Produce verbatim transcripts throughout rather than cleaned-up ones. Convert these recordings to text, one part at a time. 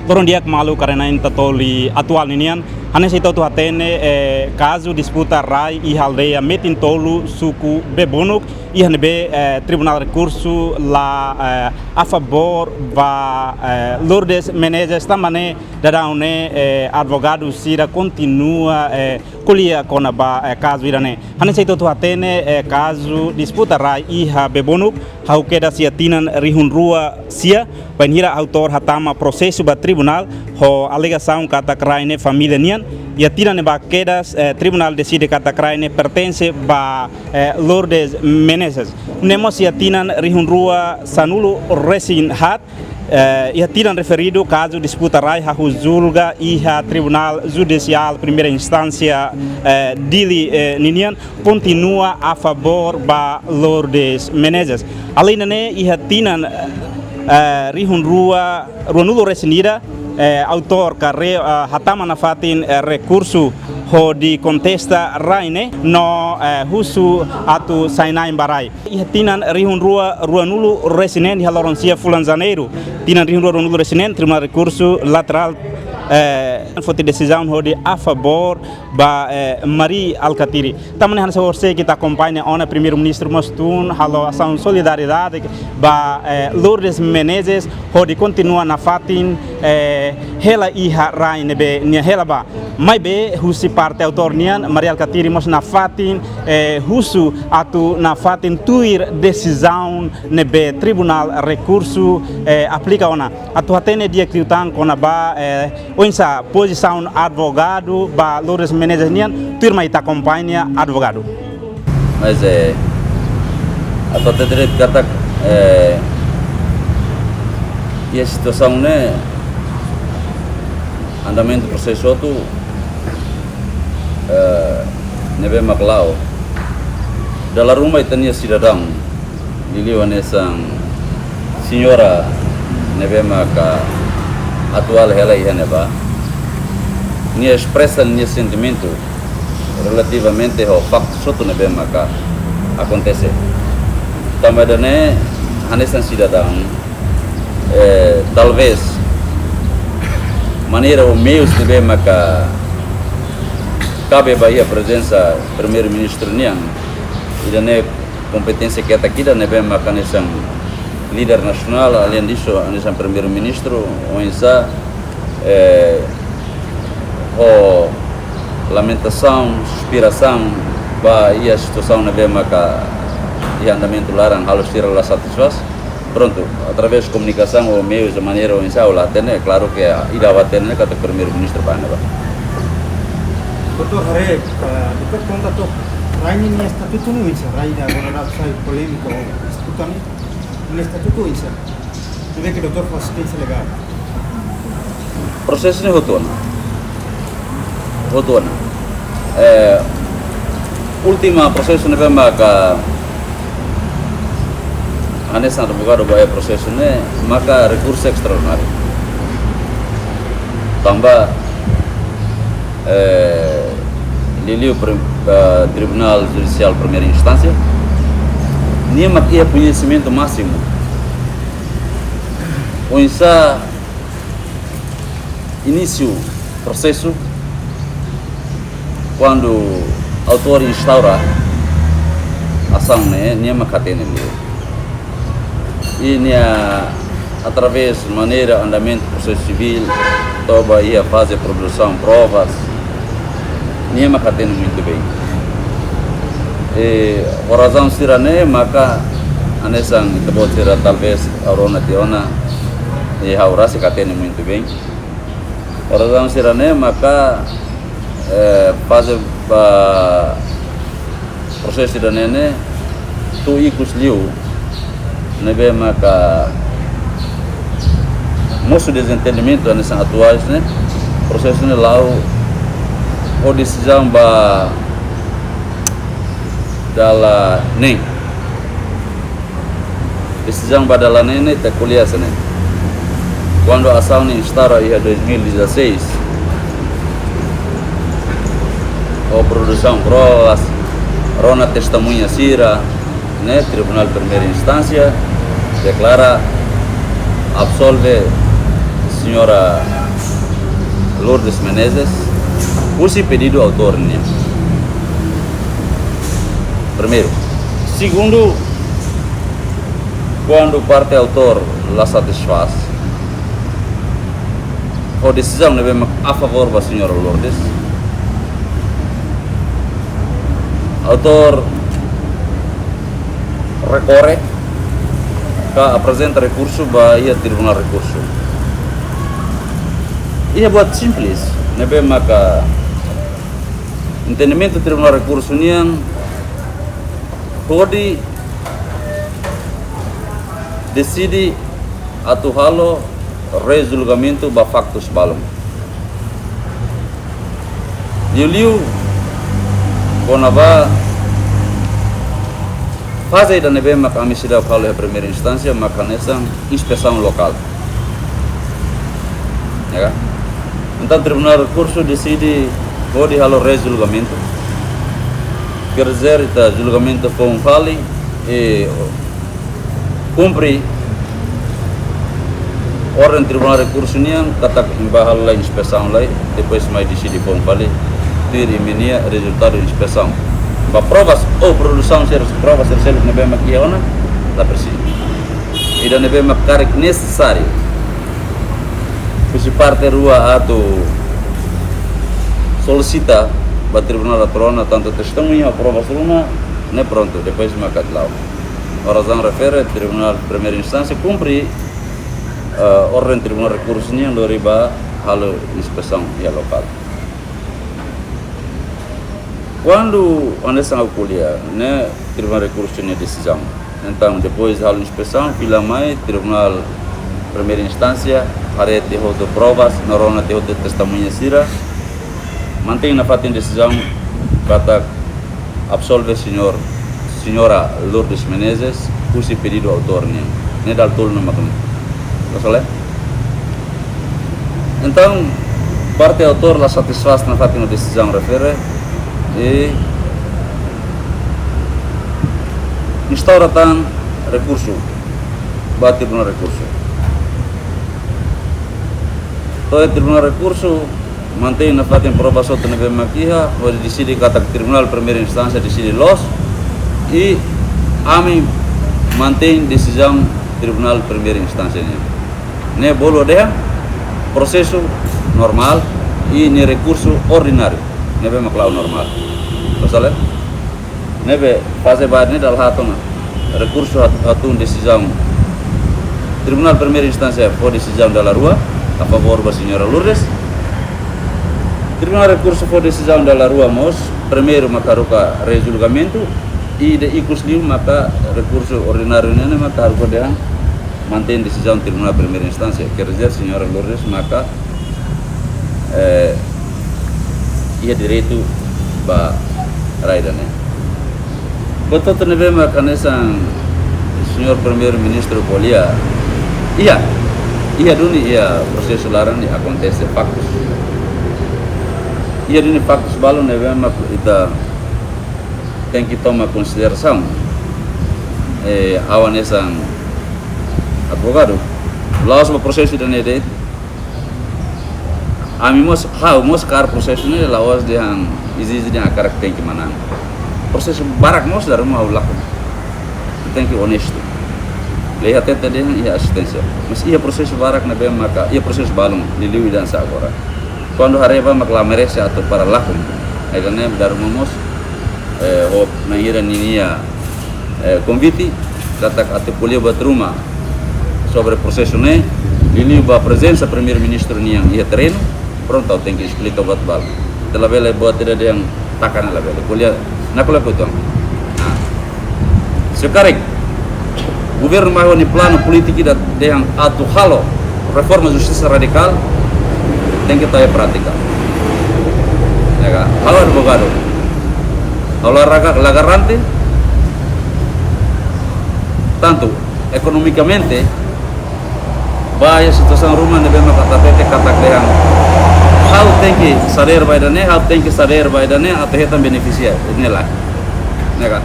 Loron di'ak maluk rona-na'in Tatoli Atuál ninian. Hanesan ita hotu hatene, eh, kazu disputa rai iha aldeia Metin Tolu, suku Bebonuk, iha ne'ebé, eh, Tribunál Rekursu la, eh, afavór ba, eh, Lourdes Menezes, tanba ne'e daudaun ne'e, eh, advogadu sira kontinua, eh, ko'alia kona-ba, eh, kazu ida-ne'e. Hanesan ita hotu hatene, eh, kazu disputa rai iha Bebonuk, hahú kedas iha tinan rihun rua sia, bainhira autór hatama prosesu ba tribunál, ho alegasaun katak rai ne'e família nian, iha tinan ne'ebá kedas, eh, tribunál deside katak rai ne'e pertense ba, eh, Lourdes Menezes. Nune'e mós iha tinan rihun rua sanulu resin haat, eh, iha tinan referidu kazu disputa rai hahú julga iha Tribunál Judisiál Primeira Instánsia, eh, Dili, eh, ninian, kontinua afavór ba Lourdes Menezes. Alende ne'e, iha tinan, eh, rihun rua ruanulu resin ida, eh, autór ka re-, eh, hatama nafatin, eh, rekursu hodi kontesta rai ne'e no, eh, husu atu sai-na'in ba rai. Iha tinan rihun rua ruanulu resin neen, iha loron sia fulan Janeiru tinan rihun rua ruanulu resin neen, Tribunál Rekursu Laterál, eh, foti desizaun hodi afavór ba, eh, Mari Alkatiri. Tanba ne'e hanesan orsida ita akompaña ona, Primeiru-Ministru mós tun halo asaun solidariedade ba, eh, Lourdes Menezes hodi kontinua nafatin, eh, hela iha rai ne'ebé nia hela ba. Maibé husi parte autór nian, Mari Alkatiri mós nafatin, eh, husu atu nafatin tuir desizaun ne'ebé Tribunál Rekursu, eh, aplika ona. Atu hatene di'ak liután kona-ba, eh, oinsá pozisaun advogadu ba Lourdes Menezes nian, tuirmai ita akompaña advogadu. Mas, eh, atu hatete direitu katak, eh, iha situasaun ne'e, andamentu prosesu hotu, eh, ne'ebé mak la'o. Dala ruma ita-nia sidadaun, liuliu hanesan señora ne'ebé maka atuál hela iha ne'ebá, nia espresa nia sentimentu relativamente ho faktu hotu ne'ebé maka akontese. Tanba ida-ne'e, hanesan sidadaun, eh, talvés maneira ou meius ne'ebé maka kabe ba iha prezensa Primeiru-Ministru nian, ida-ne'e kompeténsia ketak ida ne'ebé maka hanesan líder nasionál, além disso, hanesan Primeiru-Ministru, oinsá, eh, ho lamentasaun, suspirasaun ba iha situasaun ne'ebé maka iha andamentu laran halo sira la satisfás. Prontu, através komunikasaun ou meius de maneira oinsá ha'u la hatene, klaru ke ida ha'u hatene katak Primeiru-Ministru ba ne'ebá. Doutór, haree, eh, doutór konta took, rai ne'e nia estatutu ne'e oinsá, rai ida agora daudaun sai polémika ou disputa ne'e, nia estatutu oinsá. Ne'ebé ke doutór fó asisténsia legál. Prosesu ne'e hotu ona. Hotu ona. Eh, última prosesu ne'ebé maka hanesan advogadu ba iha prosesu ne'e maka rekursu estraordináriu. Tanba, eh, liuliu prim-, eh, Tribunál Judisiál Primeira Instánsia, nia mak iha koñesimentu másimu oinsá inísiu prosesu, kuandu autór instaura asaun ne'e, nia mak hatene liu. I nia, através maneira andamentu prosesu sivíl, to'o ba iha faze produsaun provas, nia mak hatene muitu bein. I ho razaun sira-ne'e maka hanesan ita-boot sira talvés rona tiha ona, i ha'u rasik hatene muitu bein. Ho razaun sira-ne'e maka, eh, faze ba prosesu ida-ne'e ne'e to'o ikus liu, ne'ebé maka mosu dezentendimentu hanesan atuál ne'e, prosesu ne'e la'o ho desizaun ba dala neen. Desizaun ba dala neen ne'e ita ko'alia hanesan ne'e. Kuandu asaun ne'e instaura iha dois mil e dezasseis, ho produsaun provas, rona testemuña sira, ne'e Tribunál Primeira Instánsia deklara absolve Señora Lourdes Menezes, husi pedidu autór nian. Primeiru. Segundu, kuandu parte autór la satisfás ho desizaun ne'ebé mak a favór ba señora Lourdes, autór rekorre ka aprezenta rekursu ba iha Tribunál Rekursu. Iha buat simples, ne'ebé maka entendimentu Tribunál Rekursu nian hodi deside atu halo rejulgamentu ba faktus balun. Liuliu kona-ba faze ida ne'ebé mak ami seidauk halo iha primeira instánsia, mak hanesan inspesaun lokál. Ya ka? Entaun Tribunál Rekursu deside hodi halo rejulgamentu. Quer dizer, ita julgamentu foun fali, e kumpre orden Tribunál Rekursu nian, katak imi bá halo lai inspesaun lai, depois mai deside foun fali, tuir imi-nia rezultadu inspesaun. Ba provas ou produsaun sira, provas sira seluk ne'ebé mak iha ona, la presiza. Ida ne'ebé mak karik nesesáriu husi parte rua atu solisita ba Tribunál atu rona tantu testemuña, provas ruma, ne'e prontu, depois maka la'o. Ho razaun refere, Tribunál Primeira Instánsia kumpre, eh, orden Tribunál Rekursu nian lori bá halo inspesaun iha lokál. Kuandu hanesan ha'u ko'alia, ne'e Tribunál Rekursu nia desizaun. Entaun, depois halo inspesaun, fila mai, Tribunál Primeira Instánsia, haree tiha hotu provas, no rona tiha hotu testemuña sira, mantein nafatin desizaun, katak absolve señór, señora Lourdes Menezes, husi pedidu autór nian. Ne'e dala tolu ona mak ne'e. Loos ka lae? Entaun, parte autór la satisfás nafatin ho desizaun refere, e instaura tan rekursu ba Tribunál Rekursu. To'o Tribunál Rekursu mantein nafatin provas hotu ne'ebé mak iha, hodi deside katak Tribunál Primeira Instánsia deside loos, i ami mantein desizaun Tribunál Primeira Instánsia nian. Ne'e bolu dehan prosesu normál i nia rekursu ordináriu, ne'ebé mak la'o normál. Loos ka lae? Ne'ebé faze badak ne'e dala haat ona. Rekursu hat-, hatún desizaun. Tribunál Primeira Instánsia fó desizaun dala rua, a favór ba señora Lourdes. Tribunál Rekursu fó desizaun dala rua mós, primeiru maka haruka rejulgamentu, i depois liu maka rekursu ordináriu ne'e maka haruka dehan mantein desizaun Tribunál Primeira Instánsia. Quer dizer, señora Lourdes maka, eh, iha direitu ba rai ida-ne'e. Buat hotu ne'ebé mak hanesan señór Primeiru-Ministru ko'alia, iha, iha duni iha prosesu laran ne'e akontese faktus. Iha duni faktus balun ne'ebé mak ita tenke toma konsiderasaun. Eh, ha'u hanesan advogadu, la'ós ba prosesu ida-ne'e de'it. Ami mós, ha'u mós kaer prosesu ne'e la'ós dehan ezije dehan hakarak tenke manán. Prosesu barak mós dala ruma ha'u lakon. Tenke onestu. Lei hatete dehan iha asisténsia. Mas iha prosesu barak ne'ebé maka, iha prosesu balun, liuliu ida hanesan agora. Kuandu haree ba mak la merese atu para lakon. Ida-ne'e dala ruma mós, eh, ho na'in hira ninia, eh, konvite, katak atu ko'alia buat ruma sobre prosesu ne'e, liuliu ba prezensa Primeiru-Ministru nian iha terrenu, prontu, ha'u tenke esplika buat balun. Ita labele buat ida dehan taka ne'e labele. Ko'alia, nakula kutong. Nah. Se karik governu mai ho nia planu polítiku ida dehan atu halo reforma justisa radikál, tenke tau iha prátika. Ya ka? Ha'u advogadu. Ha'u la raga-, la garante, tantu ekonomikamente, ba iha situasaun ruma ne'ebé maka ita hatete katak dehan ha'u tenke sader ba ida-ne'e, ha'u tenke sader ba ida-ne'e, atu hetan benefísiu, ne'e lae. Ya ka?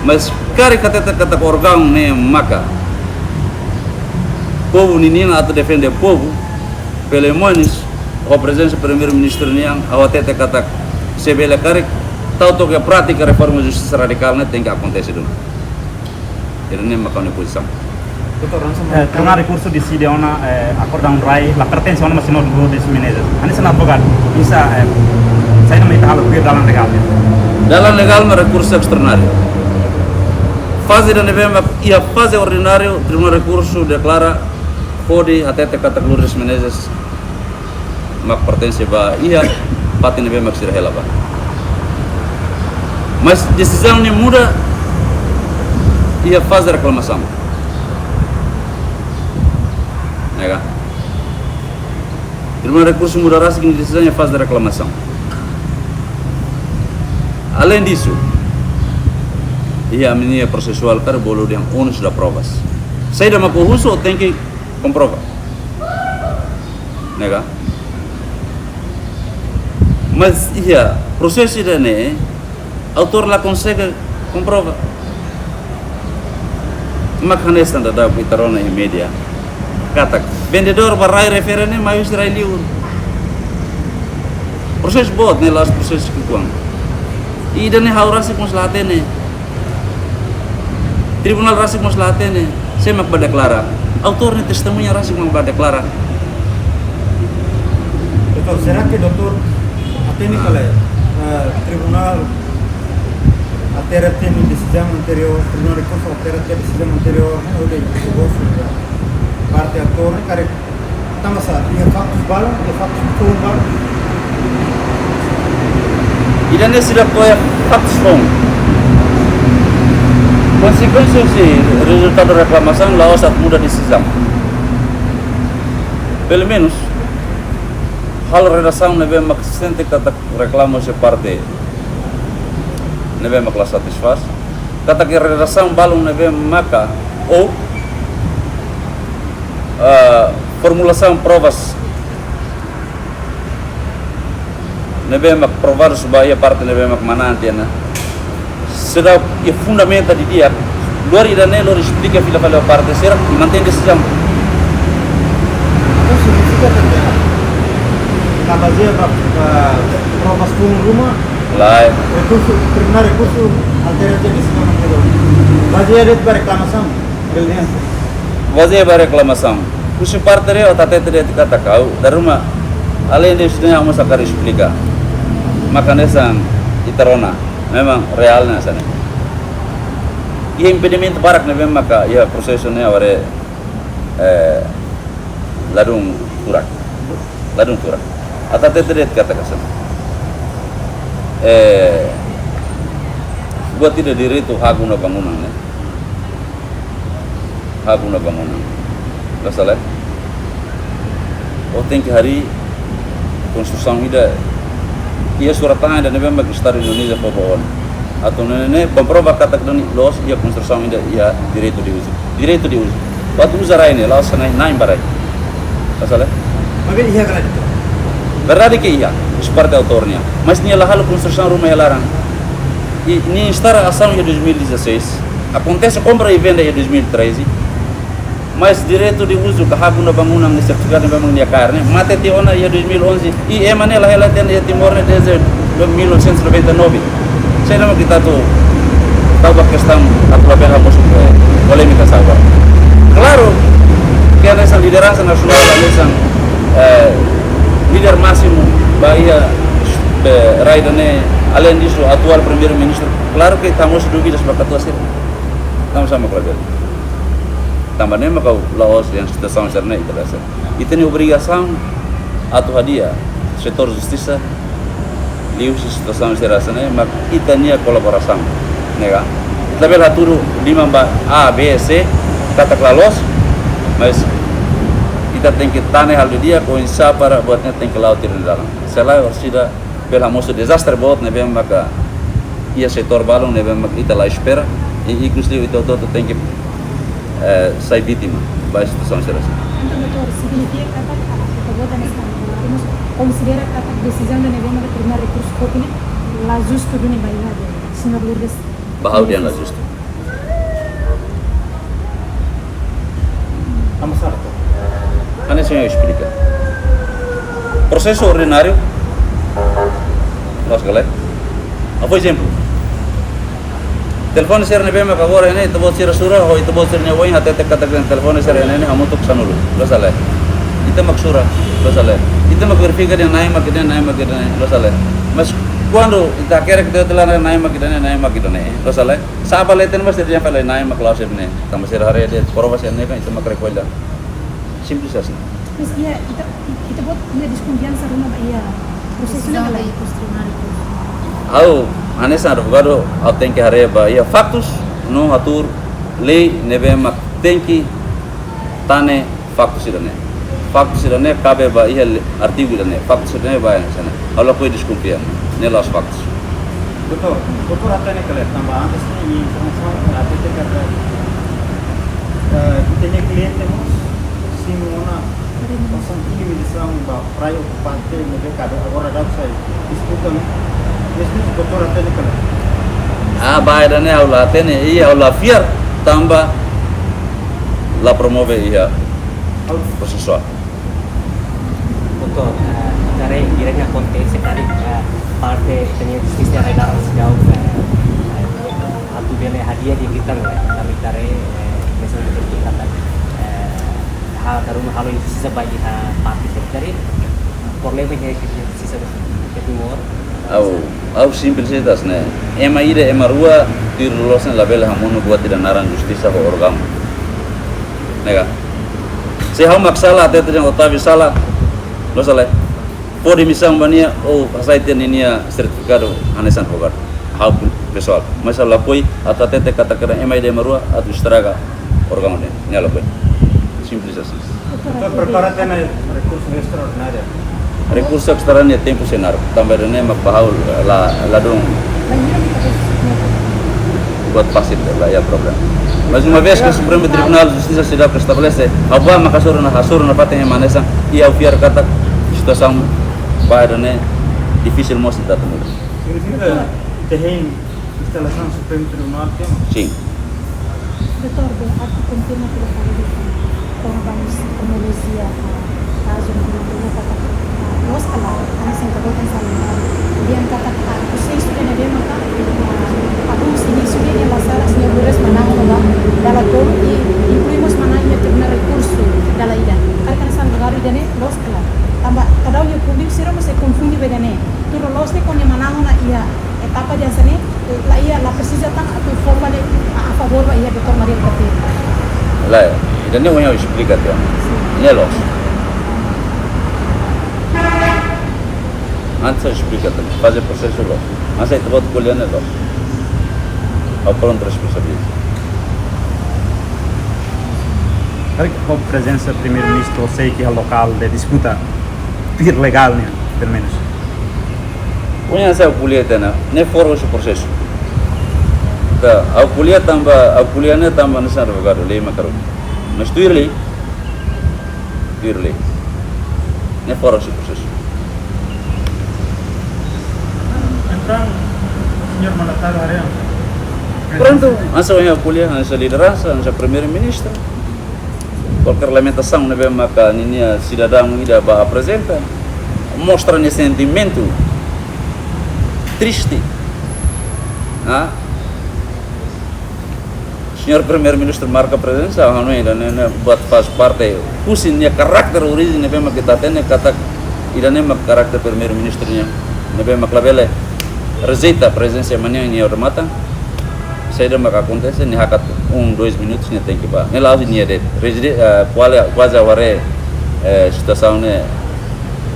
Mas karik hatete katak órgaun ne'e maka povu ninian atu defende povu, Pelo menos, ho prezensa Primeiru-Ministru nian, ha'u hatete katak, se bele karik, tau to'o iha prátika reforma justisa radikál ne'e tenke akontese duni. Ida-ne'e mak ha'u-nia pozisaun. Doutór, hanesan Eh, Tribunál Rekursu deside ona, eh, akordaun rai la pertense ona ba Señór Lourdes Menezes. Hanesan advogadu, bisa, eh, saida mak ita halo tuir dalan legál? Dalan legál mak rekursu estraordináriu. Faze ida ne'ebé mak iha faze ordináriu, Tribunál Rekursu deklara hodi hatete katak Lourdes Menezes mak pertense ba iha fatin ne'ebé mak sira hela ba. Mas desizaun ne'e muda iha faze reklamasaun. Ne'e ka? Tribunál Rekursu muda rasik nia desizaun iha faze reklamasaun. Além disso, iha ami-nia prosesuál karik bolu dehan onus da provas. Saida mak ó husu, ó tenke komprova. Ne'e ka? Mas iha prosesu ida-ne'e, autór la konsege komprova. Mak hanesan daudaun ita rona iha média katak vendedór ba rai refere ne'e mai husi rai liur. Prosesu boot ne'e, la'ós prosesu ki'ikoan. Ida-ne'e ha'u rasik mós la hatene. Tribunál rasik mós la hatene. Sé mak bá deklara? Autór nia testemuña rasik mak bá deklara. Doutór, será que doutór hatene katak, eh, tribunál altera tiha nia desizaun anteriór, Tribunál Rekursu altera tiha desizaun anteriór, ne'e hodi parte autór ne'e karik, tanba sá, iha faktus balu, iha faktus foun balu? Ida-ne'e seidauk to'o iha faktus foun. Konsekuénsia husi rezultadu reklamasaun la'ós atu muda desizaun. Pelo menos, halo redasaun ne'ebé mak sente katak reklama husi parte ne'ebé mak la satisfás. Katak iha redasaun balun ne'ebé maka, ou, ah, formulasaun provas ne'ebé mak provadu husi ba iha parte ne'ebé mak manán tiha ona, seidauk iha fundamenta didi'ak. Luar ida-ne'e, lori esplika fila fali ba parte sira, i mantein desizaun. Entaun signifika katak la bazeia ba, ba provas foun ruma? Lae. Rekursu, Tribunál Rekursu altera tiha desizaun anteriór. Bazeia de'it ba reklamasaun, realizasaun. Bazeia ba reklamasaun. Husi parte real, hatete de'it katak ha'u, dala ruma, além disso, ne'e ha'u mós hakarak esplika. Mak hanesan ita rona, memang reál ne'e hanesan ne'e. Iha impedimentu barak ne'ebé maka iha prosesu ne'e agora, eh, ladún furak. Ladún furak. Atu hatete de'it katak hanesan ne'e. Eh, buat ida direitu hak guna bangunan ne'e. Hak guna bangunan. Ka sala? Ó tenke harii konstrusaun ida, iha surat-tangan ida ne'ebé mak Estadu Indonézia fó ba ó. Atu nune'e komprova katak duni loos iha konstrusaun ida iha direitu de uzu. Direitu de uzu. Atu uza rai ne'e, la'ós na'in-na'in ba rai. Ka sala? Maibé iha verdade. Verdade ke iha, husi parte autór nian. Mas nia la halo konstrusaun ruma iha laran. I nia instala asaun iha dois mil e dezasseis. Akontese kompra i venda iha dois mil e treze. Mas direitu de uzu ka hak guna bangunan ne'e, sertifikadu ne'ebé mak nia kaer ne'e, mate tiha ona iha dois mil e onze. I ema ne'e la hela tiha ona iha Timor ne'e desde mil novecentos e noventa e nove. Saida mak ita atu tau ba kestaun atu labele hamosu, eh, polémika sá agora. Klaru ke hanesan lideransa nasionál, hanesan, eh, líder másimu ba iha, eh, rai ida-ne'e, além disso, atuál Primeiru-Ministru, klaru ke ita hamosu dúvidas ba katuas sira. Tanba sá mak labele? Tanba ne'e mak ha'u la'ós iha situasaun sira-ne'e, ita basa. Ita-nia obrigasaun atu hadi'a setór justisa, liuhusi situasaun sira hanesan ne'e, mak ita-nia kolaborasaun, ne'e ka? Ita labele hatudu liman ba A, B, C, katak la loos, mas ita tenke tane halo didi'ak oinsá para buat ne'e tenke la'o tiha nia dalan. Se lae, orsida bele hamosu dezastre boot ne'ebé maka iha setór balun ne'ebé mak ita la espera, i inkluzive ita hotu-hotu tenke, eh, sai vítima ba situasaun sira hanesan ne'e. Entaun, doutór, signifika katak, ah, ita-boot hanesan, ah, ita mós konsidera katak desizaun ida ne'ebé maka Tribunál Rekursu fó ne'e la justu duni ba iha, Señór Lourdes? Ba ha'u dehan la justu. Tanba sá, doutór? Hanesan ha'u esplika. Prosesu ordináriu, loos ka lae? Ha'u fó ezemplu. Telefone sira ne'ebé mak agora ne'e, ita-boot sira sura, ho ita-boot sira-nia oin hatete katak telefone sira ne'e hamutuk sanulu, loos ka lae? Ita mak sura, loos ka lae? Ita mak verifika dehan Na'i mak ida-ne'e, Na'i mak ida-ne'e, loos ka lae? Mas kuandu ita hakerek de'it, ita la Na'i mak ida-ne'e, Na'i mak ida-ne'e, loos ka lae? Sá ba leten mas sira dehan fali Na'i mak la'ós ida-ne'e. Tanba sira haree de'it prova sira-ne'e kan, ita mak rekolla. Simples asin. Mas iha, ita, ita-boot iha deskonfiansa ruma ba iha prosesu ne'e ka lae? Ha'u, hanesan advogadu, ha'u tenke haree ba iha faktus, no hatuur lei ne'ebé mak tenke tane faktus ida-ne'e. Faktus ida-ne'e kabe ba iha le-, artigu ida-ne'e. Faktus ida-ne'e ba iha sana. Ha'u lakohi deskonfia. Ne'e la'ós faktus. Doutór, doutór hatene ka lae, tanba antes ne'e informasaun hatete katak, eh, ita-nia kliente mós simu ona osan indemnizasaun ba rai okupante ne'ebé katak agora daudaun sai disputa ne'e. Doutór hatene ka lae? Ah, ba ida-ne'e ha'u la hatene, i ha'u la fiar tanba la promove iha prosesuál. Doutór, eh, ita haree durante akontese karik, eh, parte ita-nia justisa rai laran seidauk, eh, eh, atu bele hadi'a de'it tan, eh, kami ita haree, eh, misalnya kita, eh, ha, darum halo justisa ba iha parte sira. Jadi, problema iha justisa ba iha Timor. Ha'u, ha'u simples ida hanesan ne'e. Ema ida, ema rua, tuir loloos ne'e labele hamonu buat ida naran justisa ho órgaun. Ne'e ka? Se ha'u mak sala, hatete dehan Otávio sala, loos ka lae? Fó demisaun ba nia, ou hasai tiha ninia sertifikadu hanesan advogadu. Ha'u pesoál. Mas ha'u lakohi atu hatete katak ema ida, ema rua atu estraga órgaun ne'e. Ne'e lakohi. Simples asin. Doutór, prepara tiha ona rekursu estraordináriu. Rekursu estraordináriu tempu sei naruk. Tanba ida-ne'e mak ba ha'u la, ladún buat fasil, la iha problema. Mas uma vez que o Supremo Tribunal de Justiça seidauk estabelese, ha'u bá mak hasoru ona, hasoru ona fatin ema hanesan, i ha'u fiar katak situasaun ba ida-ne'e difisil mós ita atu muda. Signifika ita hein instalasaun Supremo Tribunál tiha ona? Sin. Doutór, bem, atu konfirma tuir ha'u-nia kona-ba kronolojia, ah, kazu ne'e, katak, ah, loos ka lae, ami sempre botan saling, ah, dehan katak, ah, prosesu ne'ebé maka, ah, abu sini sudah dia masalah, señór Lourdes manán ona ba dala tolu, i inklui mós manán iha tribunál rekursu dala ida. Karik hanesan advogadu ida-ne'e, loos ka lae? Tanba, kada um iha públiku sira mós sei konfunde ba ida-ne'e. Tuir loloos ne'e kuandu manán ona iha etapa hanesan ne'e, la iha, la presiza tan atu fó fali a, a favór ba iha doutór Mari Alkatiri. Lae, ida-ne'e ohin ha'u esplika tiha. Sin. Ne'e loos. Antes ha'u esplika tiha, faze prosesu loos. Mas ita-boot ko'alia ne'e loos. Ha'u prontu responsabiliza. Karik ho prezensa Primeiru-Ministru, ou sei ke iha lokál de disputa, tuir legál nian, pelumenus. Ohin hanesan ha'u ko'alia tiha ona, ne'e fora husi prosesu. Ita, ha'u ko'alia tanba, ha'u ko'alia ne'e tanba hanesan advogadu, lei mak haruka. Mas tuir lei, tuir lei. Ne'e fora husi prosesu. Entaun, señór mandatáriu haree ona? Prontu, hanesan ohin ha'u ko'alia, hanesan lideransa, hanesan Primeiru-Ministru. Kualkér lamentasaun ne'ebé maka ninia sidadaun ida bá aprezenta, mostra nia sentimentu triste. Ah? Señór Primeiru-Ministru marka prezensa, hanoin ida-ne'e, ne'e buat faz parte husi nia karakter orijen ne'ebé maka ita hatene katak ida-ne'e mak karakter Primeiru-Ministru nian, ne'ebé mak labele rejeita prezensa ema nian iha odamatan. Saida mak akontese, nia hakat um, dois minutos, nia tenke bá. Ne'e la'ós nia de'it. Rezide, eh, kuaze, kuaze ha'u haree, eh, situasaun ne'e,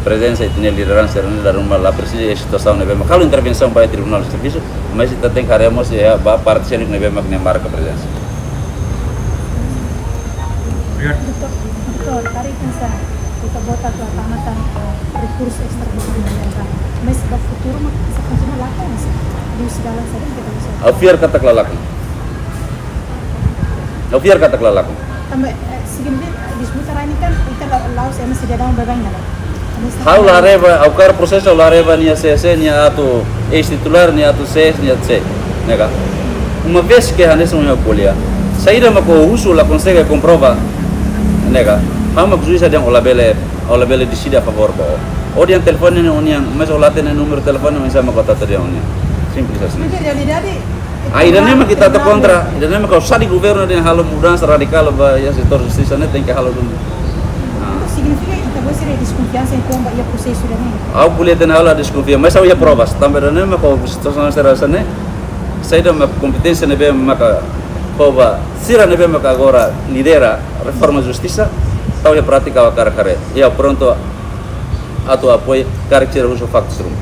prezensa ita-nia lideransa ne'e, dala ruma la presiza iha situasaun ne'ebé mak halo intervensaun ba iha Tribunál de Servisu, mas ita tenke haree mós iha ba parte sira ne'ebé mak nia marka prezensa. Obrigadu. Doutór, doutór, karik hanesan ita-boot atu hatama tan, eh, rekursu estraordináriu ne'e, mas ba futuru mak sei kontinua lakon, mas liuhusi dalan saida mak ita bisa? Ha'u fiar katak la lakon. Ha'u fiar katak la lakon. Tanba, eh, signifika, eh, disputa rai ne'e kan, ita la, la'ós ema sidadaun baibain ne'e. Ha'u la haree ba, ha'u hakarak prosesu, ha'u la haree ba nia sé, sé, nia atu eis-titulár, nia atu sé, nia atu sé. Ne'e ka? Uma vez que hanesan ohin ha'u ko'alia, saida mak ó husu la konsege komprova. Ne'e ka? Ha'u mak juís dehan ó labele, ó labele deside a favór ba ó. Ó dehan telefone ne'e ó-nian, mas ó la hatene númeru telefone, mas sama kota tadi ó-nian. Simples assim. Mas na realidade, ah, ida-ne'e mak ita atu kontra, ida-ne'e mak kau sai governu dehan halo mudansa radikál ba iha setór justisa ne'e tenke halo duni. Ah. Entaun signifika ita-boot sira deskonfia em como ia prosesu ida-ne'e? Ha'u ko'alia dehan ha'u la deskonfia, mas ha'u iha provas. Tanba ida-ne'e mak kau situasaun sira hanesan ne'e, saida mak kompeténsia ne'ebé maka kau ba sira ne'ebé maka agora lidera reforma justisa, tau iha prátika ha'u hakarak haree. Ha'u prontu atu apoiu karik sira husu faktus ruma.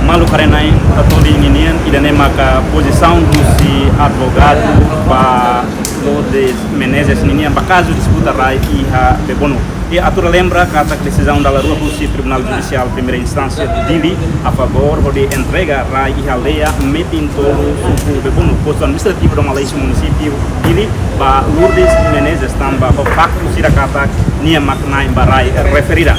Maluk haree-na'in, ita hatene nian, ida-ne'e maka pozisaun husi advogadu ba Lourdes Menezes ninian ba kazu disputa rai iha Bebonu. I atu relembra katak desizaun dala rua husi Tribunál Judisiál Primeira Instánsia Dili a favór hodi entrega rai iha aldeia Metin Tolu, suku Bebonu, postu administrativu Dom Aleixo, munisípiu Dili, ba Lourdes Menezes tanba ho faktu sira katak nia mak na'in ba rai referida.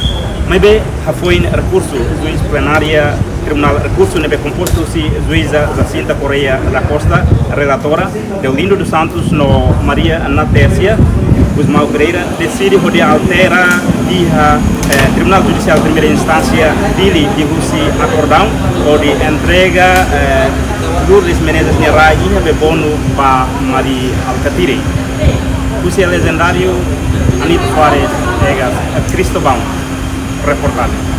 Maibé hafoin rekursu, juís plenária Tribunál Rekursu ne'ebé kompostu husi juíza Jacinta Correia da Costa, relatora, Deolindo dos Santos no Maria Natécia Gusmão Pereira deside hodi altera iha, eh, Tribunál Judisiál Primeira Instánsia Dili liuhusi akordaun hodi entrega, eh, Lourdes Menezes nia rai iha Bebonu ba Mari Alkatiri. Husi legendáriu Anito Soares Egas, eh, Cristóvão, reportajen.